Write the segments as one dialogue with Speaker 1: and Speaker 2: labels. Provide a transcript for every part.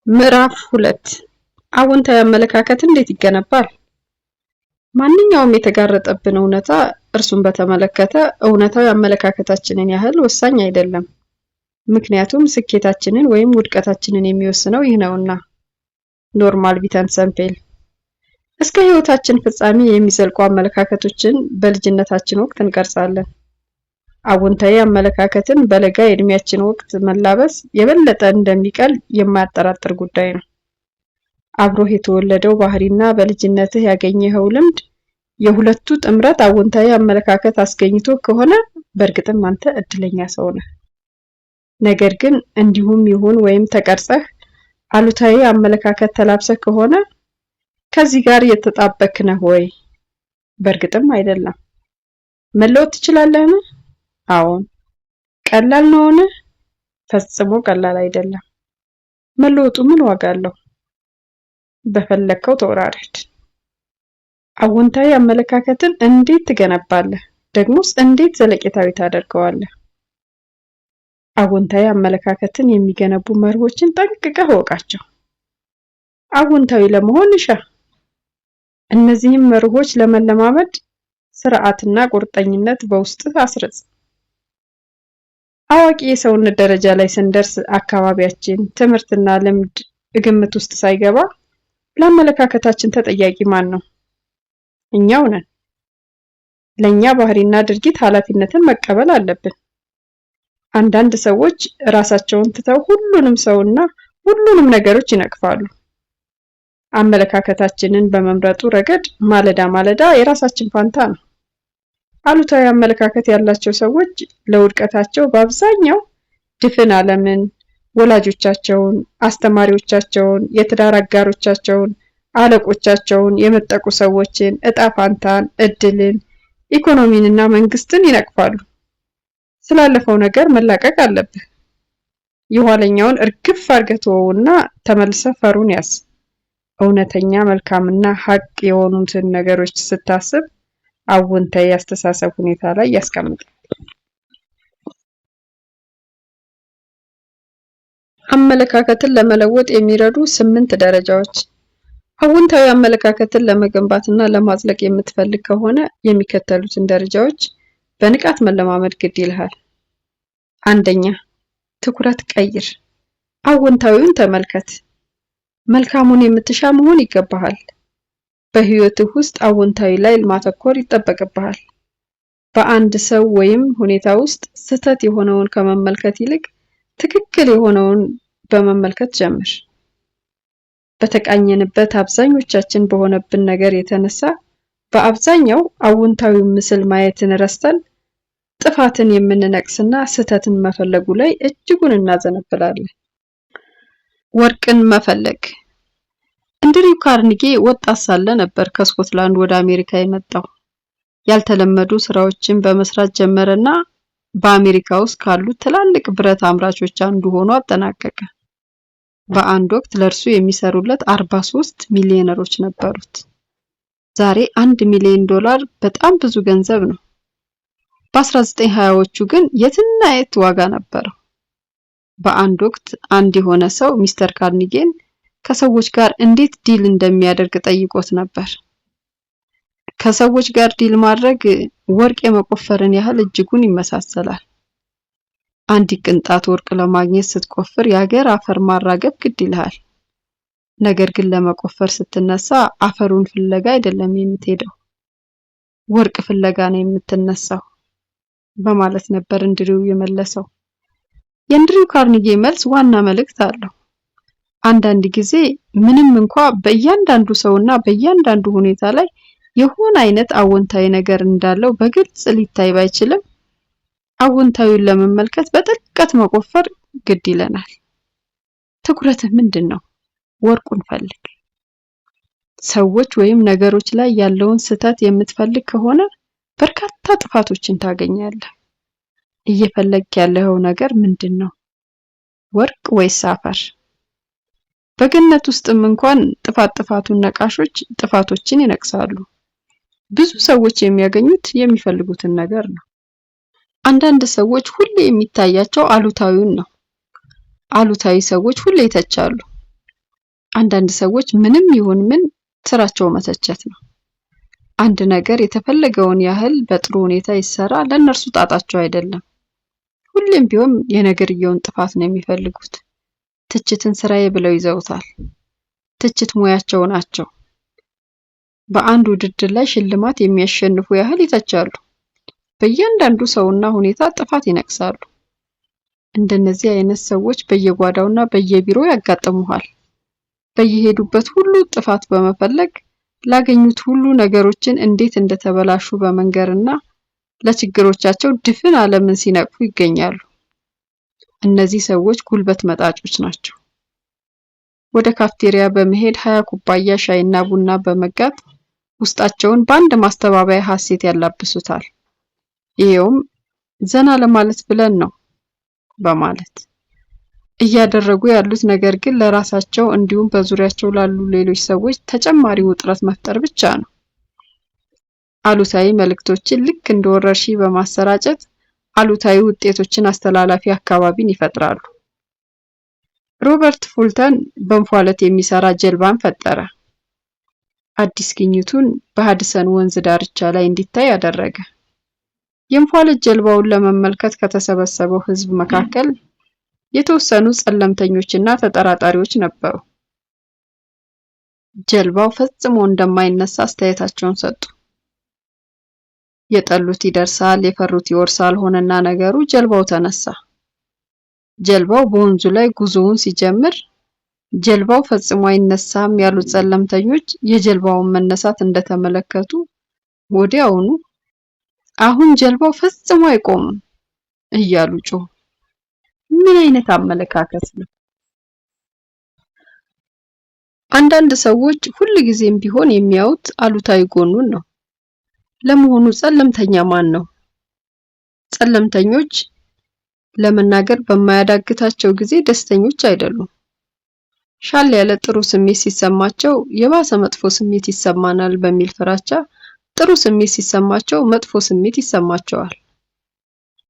Speaker 1: ምዕራፍ 2። አዎንታዊ አመለካከት እንዴት ይገነባል? ማንኛውም የተጋረጠብን እውነታ እርሱን በተመለከተ እውነታው የአመለካከታችንን ያህል ወሳኝ አይደለም። ምክንያቱም ስኬታችንን ወይም ውድቀታችንን የሚወስነው ይህ ነውና። ኖርማን ቪንሰንት ፔል። እስከ ሕይወታችን ፍጻሜ የሚዘልቁ አመለካከቶችን በልጅነታችን ወቅት እንቀርጻለን። አዎንታዊ አመለካከትን በለጋ የዕድሜያችን ወቅት መላበስ የበለጠ እንደሚቀል የማያጠራጥር ጉዳይ ነው። አብሮህ የተወለደው ባህሪና በልጅነትህ ያገኘኸው ልምድ የሁለቱ ጥምረት አዎንታዊ አመለካከት አስገኝቶ ከሆነ በእርግጥም አንተ እድለኛ ሰው ነህ። ነገር ግን እንዲሁም ይሁን ወይም ተቀርጸህ አሉታዊ አመለካከት ተላብሰህ ከሆነ ከዚህ ጋር የተጣበክ ነህ ወይ? በእርግጥም አይደለም። መለወጥ ትችላለህን? አዎን። ቀላል ነውን? ፈጽሞ ቀላል አይደለም። መለወጡ ምን ዋጋ አለው? በፈለግከው ተወራረድ። አዎንታዊ አመለካከትን እንዴት ትገነባለህ? ደግሞስ እንዴት ዘለቄታዊ ታደርገዋለህ? አዎንታዊ አመለካከትን የሚገነቡ መርሆችን ጠንቅቀህ እወቃቸው። አዎንታዊ ለመሆን እሻ። እነዚህም መርሆች ለመለማመድ ስርዓትና ቁርጠኝነት በውስጥህ አስርጽ። አዋቂ የሰውነት ደረጃ ላይ ስንደርስ አካባቢያችን፣ ትምህርትና ልምድ ግምት ውስጥ ሳይገባ ለአመለካከታችን ተጠያቂ ማን ነው? እኛው ነን። ለእኛ ባህሪና ድርጊት ኃላፊነትን መቀበል አለብን። አንዳንድ ሰዎች ራሳቸውን ትተው ሁሉንም ሰውና ሁሉንም ነገሮች ይነቅፋሉ። አመለካከታችንን በመምረጡ ረገድ ማለዳ ማለዳ የራሳችን ፋንታ ነው። አሉታዊ አመለካከት ያላቸው ሰዎች ለውድቀታቸው በአብዛኛው ድፍን ዓለምን፣ ወላጆቻቸውን፣ አስተማሪዎቻቸውን፣ የትዳር አጋሮቻቸውን፣ አለቆቻቸውን፣ የመጠቁ ሰዎችን፣ እጣ ፋንታን፣ እድልን፣ ኢኮኖሚንና መንግስትን ይነቅፋሉ። ስላለፈው ነገር መላቀቅ አለብህ። የኋለኛውን እርግፍ አድርገህ ተወውና ተመልሰህ ፈሩን ያዝ። እውነተኛ መልካምና ሀቅ የሆኑትን ነገሮች ስታስብ አዎንታዊ የአስተሳሰብ ሁኔታ ላይ ያስቀምጣል። አመለካከትን ለመለወጥ የሚረዱ 8 ደረጃዎች። አዎንታዊ አመለካከትን ለመገንባትና ለማዝለቅ የምትፈልግ ከሆነ የሚከተሉትን ደረጃዎች በንቃት መለማመድ ግድ ይልሃል። አንደኛ፣ ትኩረት ቀይር። አዎንታዊውን ተመልከት። መልካሙን የምትሻ መሆን ይገባሃል። በህይወትህ ውስጥ አዎንታዊ ላይ ማተኮር ይጠበቅብሃል። በአንድ ሰው ወይም ሁኔታ ውስጥ ስህተት የሆነውን ከመመልከት ይልቅ ትክክል የሆነውን በመመልከት ጀምር። በተቃኘንበት አብዛኞቻችን በሆነብን ነገር የተነሳ በአብዛኛው አዎንታዊውን ምስል ማየትን ረስተን ጥፋትን የምንነቅስና ስህተትን መፈለጉ ላይ እጅጉን እናዘነብላለን። ወርቅን መፈለግ። እንድሪው ካርኒጌ ወጣት ሳለ ነበር ከስኮትላንድ ወደ አሜሪካ የመጣው። ያልተለመዱ ስራዎችን በመስራት ጀመረና በአሜሪካ ውስጥ ካሉት ትላልቅ ብረት አምራቾች አንዱ ሆኖ አጠናቀቀ። በአንድ ወቅት ለእርሱ የሚሰሩለት 43 ሚሊዮነሮች ነበሩት። ዛሬ 1 ሚሊዮን ዶላር በጣም ብዙ ገንዘብ ነው። በ1920ዎቹ ግን የትና የት ዋጋ ነበረው። በአንድ ወቅት አንድ የሆነ ሰው ሚስተር ካርኒጌን ከሰዎች ጋር እንዴት deal እንደሚያደርግ ጠይቆት ነበር። ከሰዎች ጋር deal ማድረግ ወርቅ የመቆፈርን ያህል እጅጉን ይመሳሰላል። አንዲት ቅንጣት ወርቅ ለማግኘት ስትቆፍር የሀገር አፈር ማራገፍ ግድ ይልሃል። ነገር ግን ለመቆፈር ስትነሳ አፈሩን ፍለጋ አይደለም የምትሄደው፣ ወርቅ ፍለጋ ነው የምትነሳው በማለት ነበር እንድሪው የመለሰው። የእንድሪው ካርኒጌ መልስ ዋና መልእክት አለው። አንዳንድ ጊዜ ምንም እንኳ በእያንዳንዱ ሰውና በእያንዳንዱ ሁኔታ ላይ የሆነ አይነት አዎንታዊ ነገር እንዳለው በግልጽ ሊታይ ባይችልም አዎንታዊውን ለመመልከት በጥልቀት መቆፈር ግድ ይለናል። ትኩረትህ ምንድን ነው? ወርቁን ፈልግ። ሰዎች ወይም ነገሮች ላይ ያለውን ስህተት የምትፈልግ ከሆነ በርካታ ጥፋቶችን ታገኛለህ። እየፈለግክ ያለኸው ነገር ምንድን ነው? ወርቅ ወይስ አፈር? በገነት ውስጥም እንኳን ጥፋት ጥፋቱን ነቃሾች ጥፋቶችን ይነቅሳሉ። ብዙ ሰዎች የሚያገኙት የሚፈልጉትን ነገር ነው። አንዳንድ ሰዎች ሁሌ የሚታያቸው አሉታዊውን ነው። አሉታዊ ሰዎች ሁሌ ይተቻሉ። አንዳንድ ሰዎች ምንም ይሁን ምን ስራቸው መተቸት ነው። አንድ ነገር የተፈለገውን ያህል በጥሩ ሁኔታ ይሰራ ለእነርሱ ጣጣቸው አይደለም። ሁሌም ቢሆን የነገርየውን ጥፋት ነው የሚፈልጉት። ትችትን ስራዬ ብለው ይዘውታል። ትችት ሙያቸው ናቸው። በአንድ ውድድር ላይ ሽልማት የሚያሸንፉ ያህል ይተቻሉ። በእያንዳንዱ ሰውና ሁኔታ ጥፋት ይነቅሳሉ። እንደነዚህ አይነት ሰዎች በየጓዳውና በየቢሮው ያጋጥሙሃል። በየሄዱበት ሁሉ ጥፋት በመፈለግ ላገኙት ሁሉ ነገሮችን እንዴት እንደተበላሹ በመንገርና ለችግሮቻቸው ድፍን ዓለምን ሲነቅፉ ይገኛሉ። እነዚህ ሰዎች ጉልበት መጣጮች ናቸው። ወደ ካፍቴሪያ በመሄድ 20 ኩባያ ሻይና ቡና በመጋት ውስጣቸውን በአንድ ማስተባበያ ሐሴት ያላብሱታል። ይኸውም ዘና ለማለት ብለን ነው በማለት እያደረጉ ያሉት ነገር ግን ለራሳቸው እንዲሁም በዙሪያቸው ላሉ ሌሎች ሰዎች ተጨማሪ ውጥረት መፍጠር ብቻ ነው። አሉታዊ መልእክቶችን ልክ እንደ ወረርሽኝ በማሰራጨት አሉታዊ ውጤቶችን አስተላላፊ አካባቢን ይፈጥራሉ። ሮበርት ፉልተን በእንፋሎት የሚሰራ ጀልባን ፈጠረ። አዲስ ግኝቱን በሃድሰን ወንዝ ዳርቻ ላይ እንዲታይ አደረገ። የእንፋሎት ጀልባውን ለመመልከት ከተሰበሰበው ሕዝብ መካከል የተወሰኑ ጸለምተኞችና ተጠራጣሪዎች ነበሩ። ጀልባው ፈጽሞ እንደማይነሳ አስተያየታቸውን ሰጡ። የጠሉት ይደርሳል፣ የፈሩት ይወርሳል ሆነና ነገሩ ጀልባው ተነሳ። ጀልባው በወንዙ ላይ ጉዞውን ሲጀምር ጀልባው ፈጽሞ አይነሳም ያሉት ጸለምተኞች የጀልባውን መነሳት እንደተመለከቱ ወዲያውኑ አሁን ጀልባው ፈጽሞ አይቆምም እያሉ ጮሁ። ምን አይነት አመለካከት ነው? አንዳንድ ሰዎች ሁልጊዜም ቢሆን የሚያዩት አሉታዊ ጎኑን ነው። ለመሆኑ ጸለምተኛ ማን ነው? ጸለምተኞች ለመናገር በማያዳግታቸው ጊዜ ደስተኞች አይደሉም። ሻል ያለ ጥሩ ስሜት ሲሰማቸው የባሰ መጥፎ ስሜት ይሰማናል በሚል ፍራቻ ጥሩ ስሜት ሲሰማቸው መጥፎ ስሜት ይሰማቸዋል።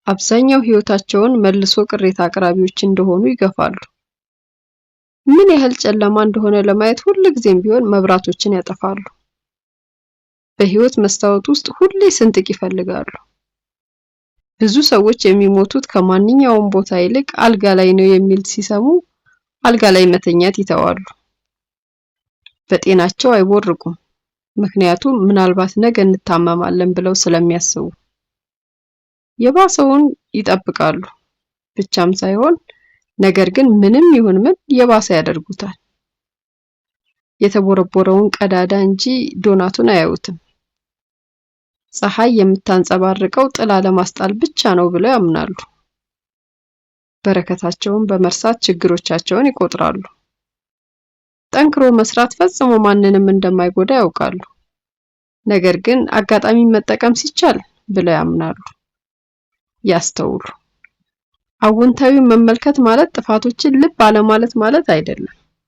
Speaker 1: አብዛኛው ሕይወታቸውን መልሶ ቅሬታ አቅራቢዎች እንደሆኑ ይገፋሉ። ምን ያህል ጨለማ እንደሆነ ለማየት ሁልጊዜም ቢሆን መብራቶችን ያጠፋሉ። በሕይወት መስታወት ውስጥ ሁሌ ስንጥቅ ይፈልጋሉ። ብዙ ሰዎች የሚሞቱት ከማንኛውም ቦታ ይልቅ አልጋ ላይ ነው የሚል ሲሰሙ አልጋ ላይ መተኛት ይተዋሉ። በጤናቸው አይቦርቁም፣ ምክንያቱም ምናልባት ነገ እንታመማለን ብለው ስለሚያስቡ። የባሰውን ይጠብቃሉ ብቻም ሳይሆን ነገር ግን ምንም ይሁን ምን የባሰ ያደርጉታል። የተቦረቦረውን ቀዳዳ እንጂ ዶናቱን አያዩትም። ፀሐይ የምታንጸባርቀው ጥላ ለማስጣል ብቻ ነው ብለው ያምናሉ። በረከታቸውን በመርሳት ችግሮቻቸውን ይቆጥራሉ። ጠንክሮ መስራት ፈጽሞ ማንንም እንደማይጎዳ ያውቃሉ። ነገር ግን አጋጣሚን መጠቀም ሲቻል ብለው ያምናሉ። ያስተውሉ። አዎንታዊ መመልከት ማለት ጥፋቶችን ልብ አለማለት ማለት አይደለም።